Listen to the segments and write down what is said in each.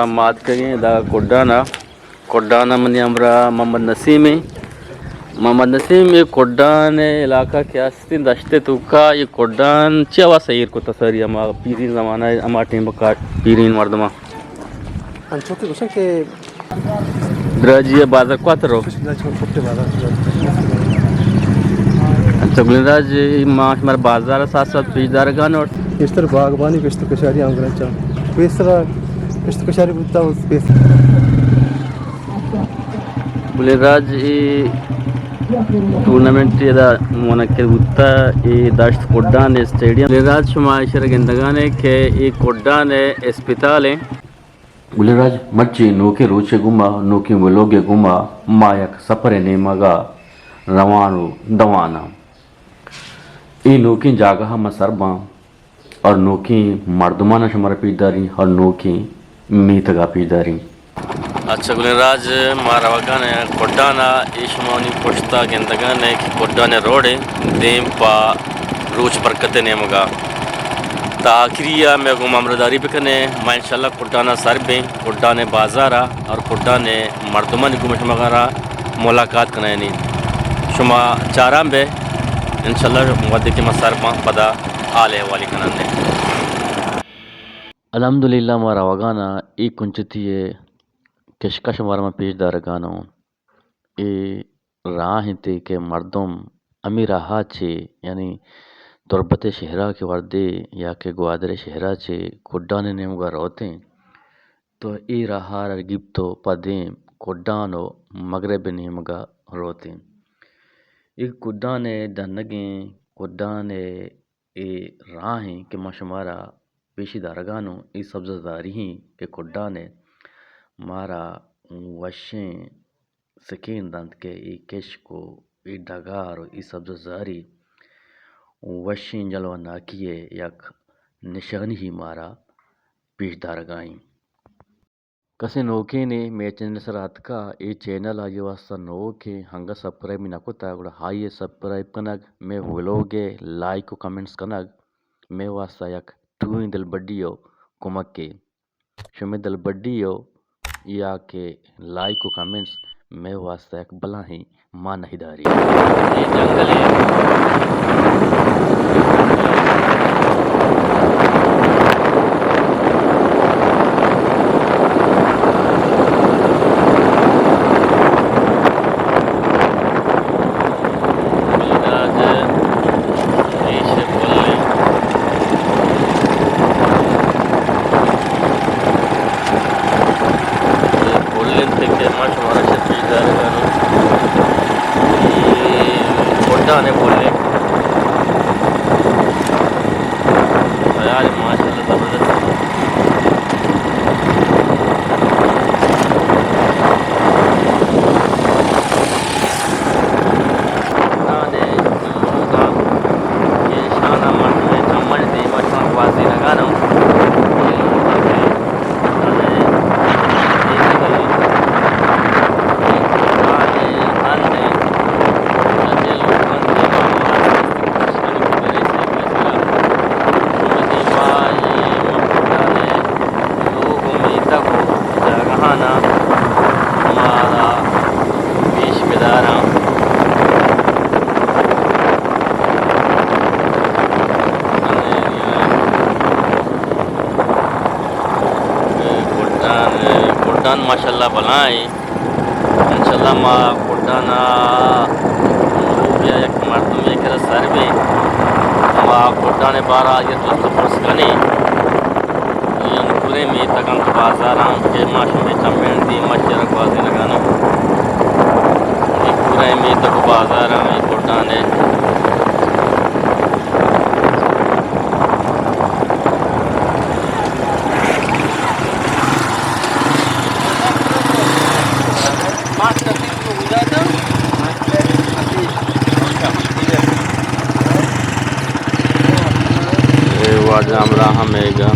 ما اتکگیں ادا کڈان ءَ۔ کڈان ءَ منی ہمراہ محمد نسیم ایں۔ محمد نسیم، اے کڈان ءِ علاقہ کہ ہستیں دشت ءِ توکا، اے کڈان چیا واسطہ ایر کتہ ساری ہما پیرین زمانہ ءَ، ہما ٹائم ءَ کا-، پیرین مردماں؟ انچو کہ گوشن کہ دراجی ءِ بازار کوات رو۔ اچھا گلین راج، ما شمارا بازار ءِ ساتھ ساتھ پیش دارگان اور پیشتر باغبانی، کشت و کشاری ہم گرنچا۔ پیشتر کشت و کشاری بوتا، پیشتر گلین راج، اے ٹورنامنٹ ادا منعقد بوتا، اے داشت کڈان اسٹیڈیم۔ گلین راج، شما اشرا گندگانے کہ اے کڈان اسپتال ایں۔ گلین راج، مرچی نوکیں روچے گوما، نوکیں ولوگے گوما ما یک سفرے نیمگا روان و دواناں۔ اے نوکیں جاگہ ما سر باں اور نوکیں مردمانا شمارا پیش داریں اور نوکیں میتگا پیش داریں۔ اچھا گلین راج، ما روگان ایں کڈانا، اے شما منی پشتا گندگانے کہ کڈان روڈ ایں، دیم پہ روچ برکت نیمگا۔ تا آخری ءَ مئے گوما ہمراہداری بکنے، ما انشاءاللہ کڈان ءَ سر بیں، کڈان ءِ بازار ءَ اور کڈان ءِ مردمانی گوما شما گورا ملاقات کنائینی۔ شما چاران بے، انشاءاللہ وھدے کہ ما سر باں پدا حال احوالی کنان دے۔ الحمدللہ ما روگان آں، اے کنچتی ءِ کشکا شمارا ما پیش دارگان اوں۔ اے راہ انت کہ مردم ہمے راہ ءَ چہ، یعنی تربت ءِ شہر ءَ کہ وردے یا کہ گوادر ءِ شہر ءَ چہ کڈان ءِ نیمگ ءَ روت انت، تو اے راہ ءَ را گیپت و پہ دیم کڈان و مغرب ءِ نیمگ ءَ روت انت۔ اے کڈان ءِ ڈنگیں، کڈان ءِ اے راہ ایں کہ ما شمارا پیشی دارگان اوں، اے سبزہ زاری ایں کہ کڈان ءِ مارا وشیں سکین دنت کہ اے کشک و اے ڈگار و اے سبزہ زاری وشیں جلوہ ناکی ءِ یک نشانی ہی مارا پیش دارگا ایں۔ کسے نوکینے مئے چینل سرا اتکا، اے چینل آئی واسطہ نوکیں، ہنگا سبسکرائب نہ کتا، گڑا آئی سبسکرائب کنگ، مئے ولوگ ءِ لائک و کمنٹس کنگ مئے واسطہ یک ٹوئیں دلبڈی و کمکے۔ شمئے دلبڈی و یا کہ لائک و کمنٹس مئے واسطہ یک بلاہیں مانہی داری۔ اے جنگل ءِ پل انت کہ ما شمارا چہ پیش دارگا ایں۔ اے کڈان ءِ پل انت۔ یار ماشاءاللہ زبردست انت۔ کڈان ءِ لوگاں کہ اشاناں مردمے چمانی دیما اشاں گوازینگا اَنت۔ لوگ و میتگ و جاگہاناں مارا پیش بداراں۔ کڈان، کڈان ماشاءاللہ بلاہیں۔ انشاءاللہ ما کڈان ءَ لوگ یا یک مردمے کرا سر بیں۔ ما کڈان ءِ بارا آئی ءَ جست ءُ پرس کنیں۔ اے انگوریں میتگ اَنت، بازار اَنت کہ ما شمئے چمیں دیما چیرا گوازینگا ایں۔ اے پورا میتگ ءُ بازار اَنت، اے کڈان ءِ۔ اے واجہ ہمراہ ہم ایگا،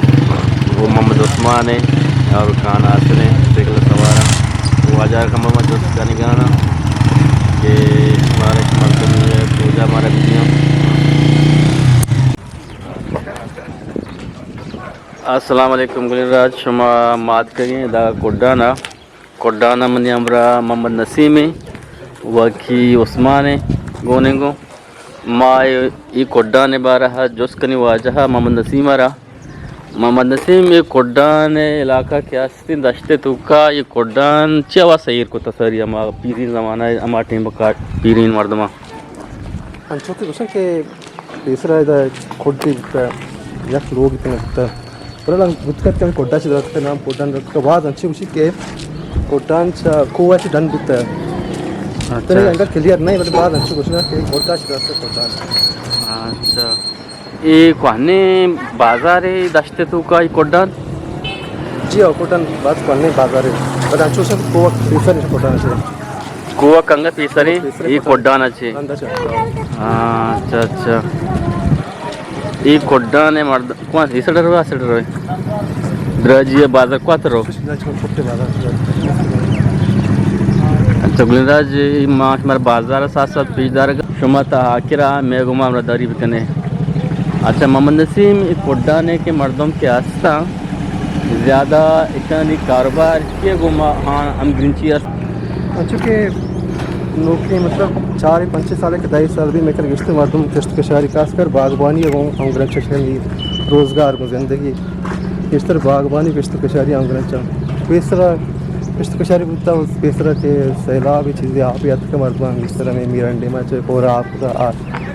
وہ محمد عثمان ہے اور خان آصف ہے، سائیکل سوار ہے۔ واجہ کمر میں جست کنگا اَنت کہ مارا ایک مردم ہے، پوجا مارا بھی دیا۔ السلام علیکم گلیں راج، شما مات کگیں دا کڈانا۔ کڈانا منی ہمراہ محمد نسیم ایں، وکی عثمان ایں، گونیں گوں۔ ما اے، اے کڈان بارہ جست کنی واجہ محمد نسیم را۔ محمد نسیم، اے کڈان علاقہ کہ ہستیں دشت توکا، اے کڈان چیا واسطہ ایر کتا ساری ہما پیرین زمانہ، ہما ٹیم کا پیرین مردماں؟ انچو کہ گوشن کہ پیسرا ادا کڈے بوتا، یک لوگ اتنے بوتا۔ بلے بوت کت کہ کڈا چہ دراتک، نام کڈان دراتک، باز انچو گوشی کہ کڈان چہ کوہ چہ ڈن بوتا۔ اچھا۔ تنے انگا کلیئر نہیں، بلے باز انچو گوشنا کہ کڈا چہ دراتک کڈان۔ اچھا۔ اے کوہنیں بازارے دشت توکا اے کڈان؟ جی ہاں، کڈان باز کوہنیں بازارے۔ بلے انچو شد کوہ پیسر کڈان چہ۔ کوہ کنگا پیسریں، پیسریں اے کڈان۔ کڈان چہ۔ ہاں، اچھا، اچھا۔ اے کڈان مرد، کواں اے سڑ روے، آ سڑ روے؟ دراجی بازار کواں تر رو؟ اچھا، گلیں راج، ما شمار بازار ساتھ ساتھ پیش دارگ۔ شما تا آخرا مئے گوما ہمراہ داری بکنے۔ اچھا، محمد نسیم، اے کڈانے کہ مردم کہ ہستاں، زیادہ اشانی کاروبار چیئے گوما؟ ہاں، ہم گرنچی است۔ انچو کہ نوکیں، مطلب، چار پنچ سال کہ دہ سال بھی مئے کرا گیشتر مردم کشت کشاری، خاص کر باغبانی گوں ہم گرنچ، اشانی روزگار گوں زندگی گیشتر باغبانی، کشت کشاری ہم گرنچ۔ پیسرا کشت کشاری بوتا، پیسرا کہ سیلاب چیزے آپ یاد کہ مردم گیشتر ہمیں میران ڈیما چہ کورا آپ کتا، آ-،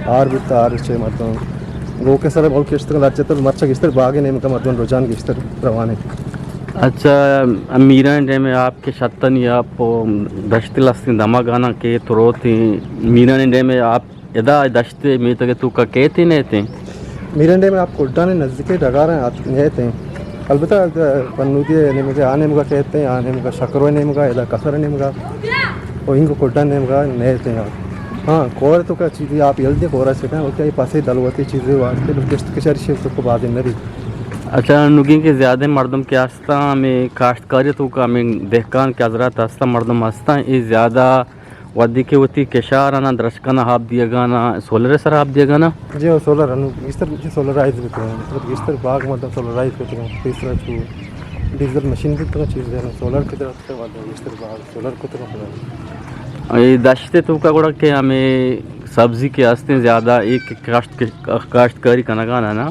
آر بوتا، آر چہ مردم گوکے سر بول کشت لچتر، مرچا گیشتر باغ نیمگا مردم رجحان گیشتر روانے۔ اچھا، میران ڈیم آپ کہ شتن یا پو دشت لستیں دمگانا کہ تروتیں، میران ڈیم آپ ادا دشت میتگ توکا کیتیں نیتیں؟ میران ڈیم آپ کڈان نزدیک ڈگارا نیتیں۔ البتہ پنودی نیمگا، آ نیمگا کیتیں، آ نیمگا شکروے نیمگا، ادا کسر نیمگا، او انگو کڈان نیمگا نیتیں۔ ہاں، کور توکا چیزی آپ یل دے کورا چکن، او کہ پاسے دلوتی چیزی واسطے، بلکہ کشت کشاری شیف توکا بازی نبی۔ اچھا، نگیں کہ زیادہ مردم کہ ہستاں، ہمیں کاشتکاری توکا، ہمیں دہکان کہ حضرات ہستاں، مردم ہستاں، اے زیادہ وھدے کہ وتی کشارانا، درچکانا آپ دیگانا، سولر سر آپ دیگانا؟ جی، او سولر انو گیشتر، جی، سولرائز بوتگاں۔ مطلب گیشتر باغ مردم سولرائز بوتگاں۔ پیسرا چو ڈیزل مشین بوتگاں، چیز دینا سولر کی طرف سے مردم گیشتر باغ سولر کتگاں۔ اے دشت توکا گڑا کہ ہمیں سبزی کہ ہستیں زیادہ ایک کاشت، کاشتکاری کنگانا نا؟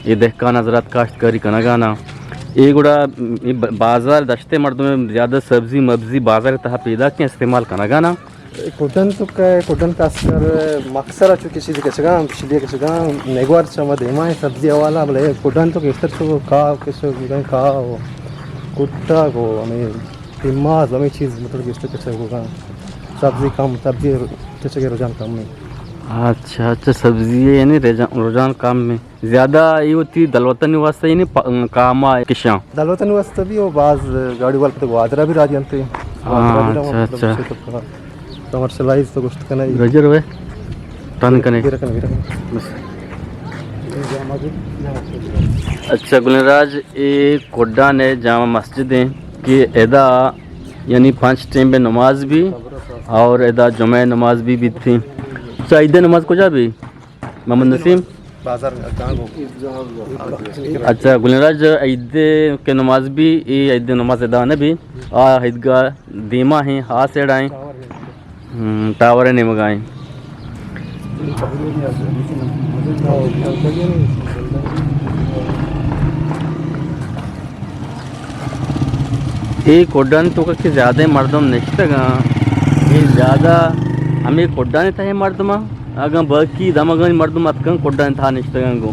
اے دہکان حضرات کاشتکاری کنگانا۔ اے گڑا اے ب-، بازار دشتے مردم زیادہ سبزی مبزی بازار تہا پیداکیں استعمال کنگانا۔ اے کڈن توکا، کڈن خاص کر مکسرا چو کہ چیزی کشگاں، پشلی کشگاں، نگوار چما دیما ایں سبزی حوالہ، بلے کڈن توکا گیشتر چو کا کشگ، کا و کٹگ و ہمیں پیماز، ہمیں چیز مطلب گیشتر کشگ ہوگا۔ سبزی کم، سبزی کشگ رجحان کم ہے۔ اچھا، اچھا، سبزی ہے یعنی رجحان، رجحان کم ہے۔ زیادہ اے وتی دلوتانی واسطہ یعنی پ-، کاما کشاں۔ دلوتانی واسطہ بھی او باز گاڑی وال پتہ گوادرا بھی راجی انتے۔ ہاں، گوادرا بھی اچھا، مطلب اچھا۔ کمرشلائز تو گوشت کنے۔ رجر وے ٹن کنے۔ بیرا کنے، بیرا کنے۔ بس۔ اچھا، گلیں راج، اے کڈان ہے جامع مسجد ہیں کہ ادا یعنی پنچ ٹیم نماز بھی اور ادا جمعہ نماز بھی بیتی۔ اچھا، عید نماز کجا بھی؟ محمد نسیم؟ بازار گانگو۔ اچھا، گلیں راج، عید کے نماز بھی، اے عید نماز ادا نہ بھی، آ عیدگاہ دیما ہیں، آ سیڑ آئیں۔ ہم، ٹاور نیمگا ہیں۔ اے کڈانی توکا کہ زیادہ مردم نشتگاں، اے زیادہ ہمے کڈانی تہے مردماں، اگاں باقی دمگانی مردم اتکاں کڈانی تہا نشتگاں گوں۔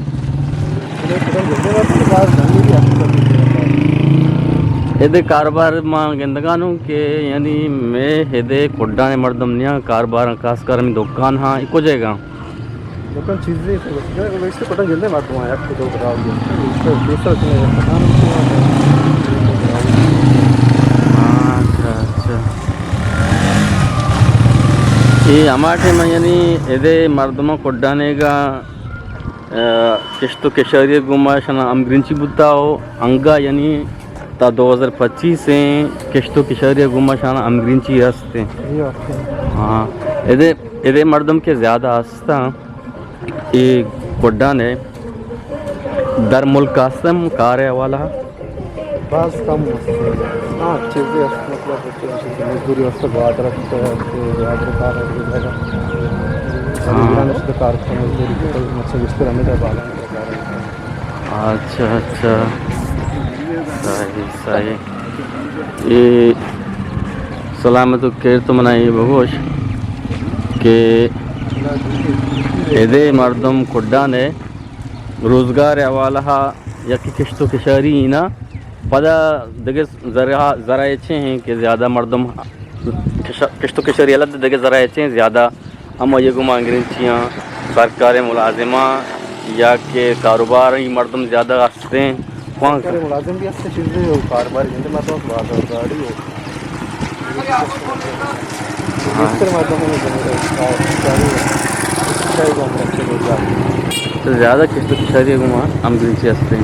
ادے کاروبار ما گندگانوں کہ یعنی مئے ادے کڈانی مردم نیاں، کاروباراں خاص کر ہمے دکان ہاں، اے کجے گاں؟ دکان چیزے تو بس، اگر ویسے پتہ جلدے مردم آیا، کو دو بتا دیا۔ اس سے، اس سے پتہ نہیں۔ ہاں، اچھا، اچھا۔ اے ہما ٹائم یعنی ادے مردماں کڈانیگا، آ، کشت و کشاری گوما شنا ہمگرنچی بوتا ہو انگا یعنی تا دو ہزار پچیس ایں کشت و کشاری گوما شنا ہمگرنچی ہست ایں۔ جی، اوکے۔ ہاں، ادے، ادے مردم کہ زیادہ ہستاں۔ اے کڈان ہے۔ در ملک ہستم کار حوالہ؟ باز کم است. ہاں، چیزے است، مطلب، چیزے مزدوری است، گوادر است، کہ گوادر کار است، ہاں. ایران است، کار است، مزدوری، مطلب، اس طرح میں باز. اچھا، اچھا. صحیح، صحیح. اے سلامت و خیر تو منا اے بگوش کہ ادے مردم کڈان ء روزگار ء حوالہ ء یکے کشت و کشاری اینا، پدا دگہ زرا-، زرائع چے ہیں کہ زیادہ مردم کش-، کشت و کشاری الگ دگہ زرائع چے ہیں زیادہ ہم آئی گوما انگریزی آں، سرکار ملازماں یا کہ کاروباری مردم زیادہ ہستیں؟ کون سرکار ملازم بھی ہستیں، چیزے ہو، کاروباری زندہ مردم، بازار گاڑی ہو. ہاں. بیشتر مردم ہیں زندہ، کاروباری ہو. تو زیادہ کشت و کشاری گوما ہم انگریزی ہستیں.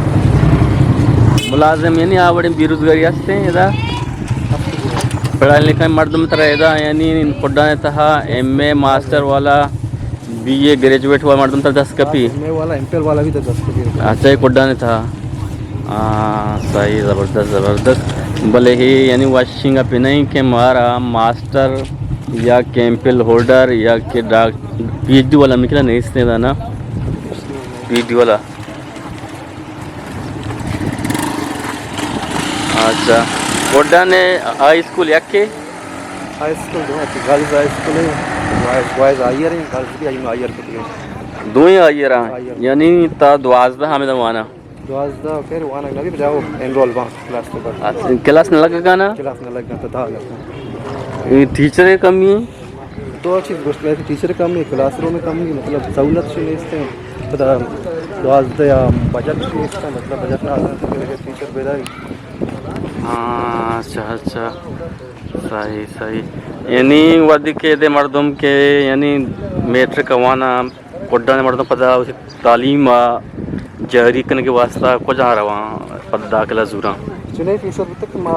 ملازم یعنی آوڑیں بے روزگاری ہستیں ادا؟ پڑھائے لکھائے مردم ترا ادا یعنی کڈان تہا ایم اے ماسٹر والا، بی اے گریجویٹ والا مردم ترا دست کپی؟ ایم اے والا، ایم فل والا بھی تو دست کپی. اچھا، یہ کڈان تہا. ہاں، صحیح، زبردست، زبردست. بلے ہی یعنی واشنگ اپ نہیں کہ مارا ماسٹر یا کہ ایم فل ہولڈر یا کہ ڈاک-، پی ایچ ڈی والا نکلا نہیں اس نے دا نا؟ پی ایچ ڈی والا. اچھا، کڈان ہائی اسکول یکے؟ ہائی اسکول دو، گرلز ہائی اسکول ہے، بوائز، بوائز ہائیر ہیں، گرلز بھی ہائیر کتی ہے. دوئیں ہائیر ہیں؟ ہائیر. یعنی تا دوازدہ ہمیں دوانا؟ دوازدہ پھر وانا نبی بجاؤ انرول باں کلاس تو کر. اچھا، کلاس نہ لگا گانا؟ کلاس نہ لگا تو دا لگا. یہ ٹیچر کمی ہے؟ دو چیز گوشت کہ ٹیچر کم ہے، کلاس روم کم ہے، مطلب سہولت شو نیست ہے. پدا دوازدہ یا بجٹ شو نیست ہے، مطلب بجٹ نہ آتا تو پھر ٹیچر پیدا ہی. ہاں، اچھا، اچھا. صحیح، صحیح. یعنی وھدے کہ دے مردم کہ یعنی میٹرک وانا کڈان مردم پدا وتی تعلیم ء جاری کنگ ء واستہ کجا رواں پدا داخلہ زوراں؟ چنئی فیصد بوتگ کہ ما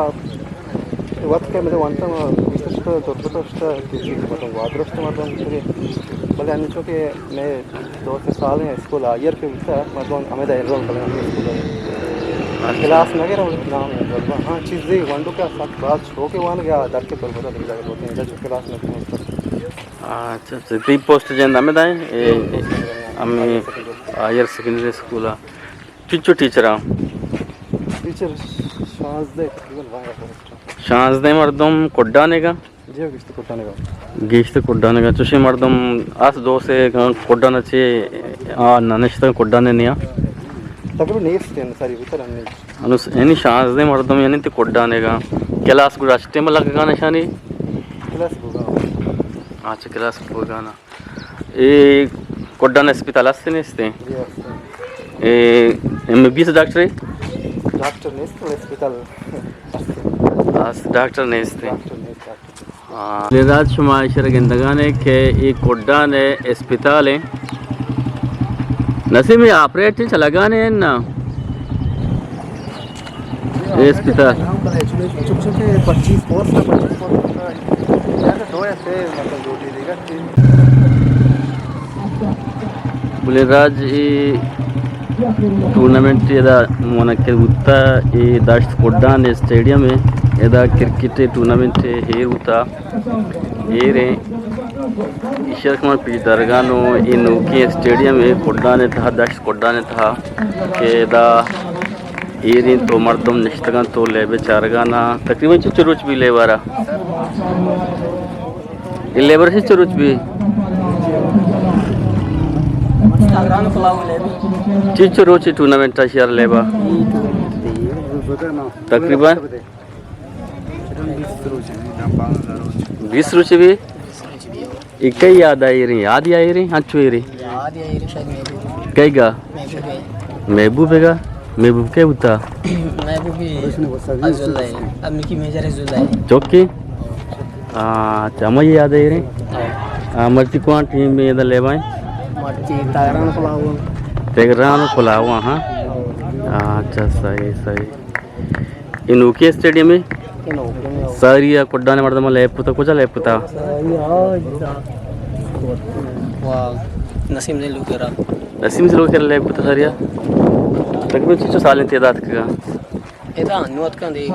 وت کہ مدے وانتا ما بیست شتا تربت شتا کہ چیز مردم گوادر شتا مردم کہ بلے انچو کہ میں دو سے سال ہیں اسکول آئیر کہ بوتا مردم ہمیں دا انرول کریں ہمیں اسکول. اچھا. کلاس نہ گرا نام ہے. ہاں، چیزے ونڈو کا سخت باز شوق ہے وان گیا در کے تربت دل جگہ ہوتے ہیں جو کلاس نہ کریں. اچھا، اچھا، تئی پوسٹ جند ہمیں دائیں؟ اے، ہمیں ہائیر سیکنڈری اسکول ء. چنچو ٹیچر آں؟ ٹیچر شانزدہ تقریباً وانگ ء پوسٹ. شانزدہ مردم کڈانیگا؟ جی، گیشتر کڈانیگا. گیشتر کڈانیگا. چوشیں مردم اس دو سے کڈان چے آ ننشتگ کڈان نیا؟ تقریباً نیست ہیں، ساری بوتر ہم نیست. انو س-، یعنی شانزدہ مردم یعنی تے کڈانیگا. کلاس گڑا اچ ٹیم لگگا نشانی؟ کلاس بوگا. اچھا، کلاس بوگا نا. اے کڈان اسپتال است نیست ہیں؟ جی، است. اے ایم بی بی ایس ڈاکٹر ہے؟ ڈاکٹر نیست، اسپتال است. است، ڈاکٹر نیست ہیں. ڈاکٹر نیست، ڈاکٹر. ہاں. لہذا شما اشرا گندگانے کہ اے کڈان اسپتال ہیں. نسیم، اے آپریٹ چلگانے ہیں نا؟ اے اسپتال. چونکہ پچیس پوسٹ، پچیس پوسٹ. بلے راج اے ٹورنامنٹ ادا منعقد بوتا، اے داشت کڈان اسٹیڈیم ہے، ادا کرکٹ ٹورنامنٹ ایر بوتا. ایر ہیں. ایشی ء کہ من پیش دارگان و اے نوکیں اسٹیڈیم ء کڈان ء تہا، دشت کڈان ء تہا کہ ادا ایر انت و مردم نشتگ انت و لیب ء چارگان ء. تقریباً چنچو روچ بی لیبر ء؟ اے لیبر چنچو روچ بی؟ چنچو روچ ٹورنامنٹ ء شیار لیب ء؟ تقریباً بیست روچ بی. اے کئی یاد آئی رہی؟ یاد ہی آئی رہی؟ انچو اے رہی؟ یاد ہی آئی رہی، شاید محبوب. کئی گا؟ محبوب ہے. محبوب ہے گا؟ محبوب کئی بوتا؟ محبوب ہی عزیز اللہ ہے. اب نکی میجر عزیز اللہ ہے. چوکی؟ ہاں، اچھا، ہمیں یاد آئی رہی. ہاں. ہاں، مرچی کون ٹیم میں ادا لیب ء؟ مرچی تہران کلاواں. تہران کلاواں، ہاں. ہاں، اچھا، صحیح، صحیح. اے نوکیں اسٹیڈیم ہے؟ اے نوکیں ہے. ساری ء کڈان مردم لیب کتا، کجا لیب کتا؟ ساری ء آ ادا. واہ. نسیم زین لوگ کرا۔ نسیم زین لوگ کرا لیب کتا ساریا۔ تقریباً چچو سالیں تعداد کا؟ ادا نوت کن دی۔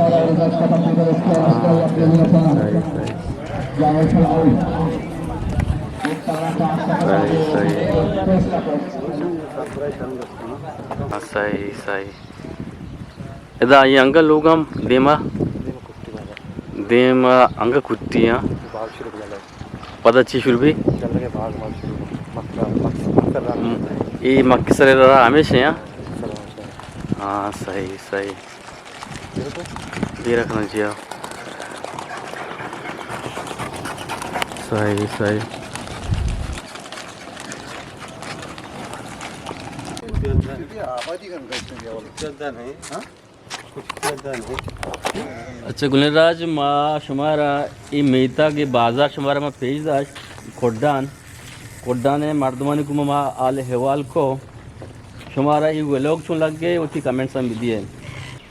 صحیح، صحیح۔ ہاں، صحیح، صحیح۔ ادا آئی انگا لوگ ہم دیما؟ دیما انگا کٹی ہاں۔ پدا چی شروع بی؟ اے مکہ سرے را ہمیشہ ہاں؟ ہاں، صحیح، صحیح۔ دیر کناں جی ہاں۔ صحیح، صحیح۔ اچھا گلیں راج، ما شمارا اے میتگ ءِ بازار شمارا ما پیش داشت، کڈان، کڈان ءِ مردمانی گوما ما حال احوال کو۔ شمارا اے ویلوگ چون لگے، وتی کمنٹس ہم بدیے۔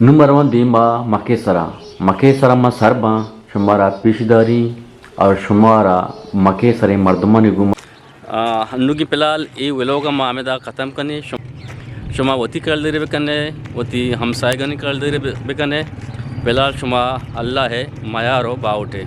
نوں ما رواں دیما مکے سرا، مکے سرا ما سر باں، شمارا پیش داری اور شمارا مکے سرے مردمانی گوما آ، ہنوگی فی الحال اے ویلوگ ءَ ما ہمدا ختم کنیں۔ شم-، شما وتی کلدری بکنے، وتی ہمسایگانی کلدری ب-، بکنے۔ فی الحال شما اللہ ءِ میار و باہوٹے۔